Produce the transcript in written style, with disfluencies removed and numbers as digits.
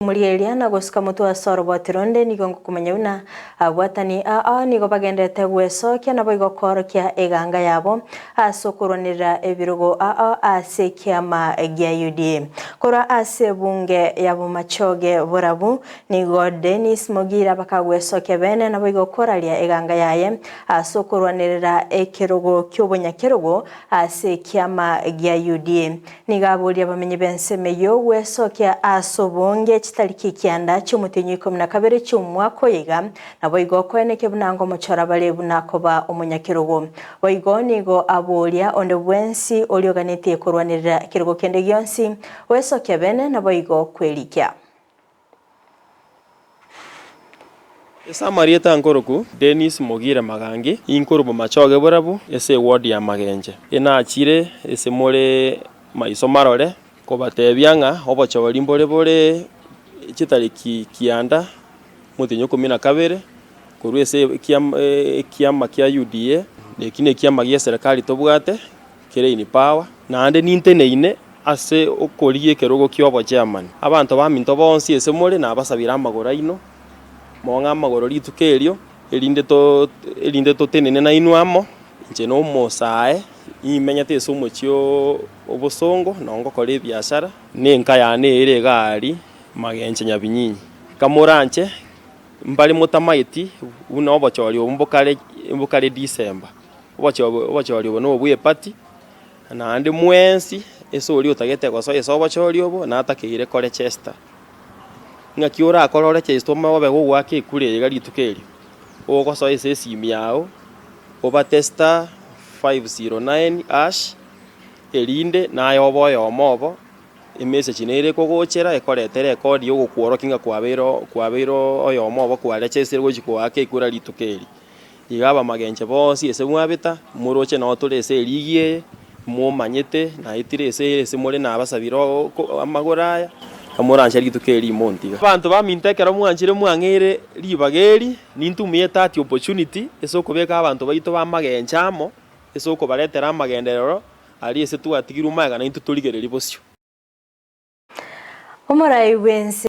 Omorieria na gosuka motwe ase oroboti ronde nigo ngokomanya buna abwatani ao nigo bagenderete gwesokia naboigo koorokia eganga yabo ase okorwanerera ebirogo ao ase ekiama gia UDA. Korwa ase ebunge ya Bomachoge Borabu nigo Dennis Mogire bakagwesokia bene naboigo koraria eganga yaye ase okorwanerera ekerogo ki'obonyakerogo ase ekiama gia UDA. Nigo aboria abamenyi b'ensemo eyio gwesokia ase obonge chitariki ekianda chi'omotienyi o ikomi na kabere chi'omwaka oyo iga, naboigo okoenekia buna ngomochora bare buna koba omonyakerogo. Boigo nigo aboria onde bwensi oria oganetie korwanerera ekerogo kende gionsi gwesokia bene naboigo kwerikia. Ase amarieta nkoroku Dennis Mogire Magangi, inkorwa Bomachoge Borabu ase eward ya Magenche. Inachire ase more maiso marore kobatebia ng'a obochori mbore bore chitariki kianda omotienyi o ikomi na kabere korwa ase ekiama kia UDA, na eki nekiama gia eserekari tobwate. kere in power, naende ninteneine ase okorigia ekerogo ki'obochairman. Abanto baminto bonsi ase more nabasabire amagoro aino, mong'e amagoro rituko erio, erinde to erinde totenene nainwe amo, inche na omosae, nimenyete ase omochie oo obosongo, noo ngokora ebiashara, na enka yane ere iga aria Magenche Nyabinyinyi. Kamoranche, mbare motamaeti buna obochori obo mbokare mbokare December. Obochori obo nobw'epati, naende mwensi ase oria otagete gosoa ase obochori obo natakeire korechesta. Ng'aki orakore orecheste omanye obe gogoaka ekura eye iga rituko erio, ogosoa ase esimi yago, obate star 509 hash, erinde naye obe oyomo obo, emessage nere ekogochera ekoretere ekodi ya ogokworokia ng'a kwabeire kwabeire oyomo obo kwarechestire gochia koaka ekura rituko erio. Iga abamagenche bonsi ase mwabeta, moroche nao tore ase erigi eye, momanyete, naetire ase ase more nabasabire amagoro aya, kamoranche rituko eri montiga. Abanto baminto ekero mwanchire mwang'eire ribaga eri, nintumie that opportunity ase okobeka abanto baito b'amagencho amo, ase okobaretera amagenderero aria ase twatigirwe magega naintwe torigererie bosio. Omorai bw'ense.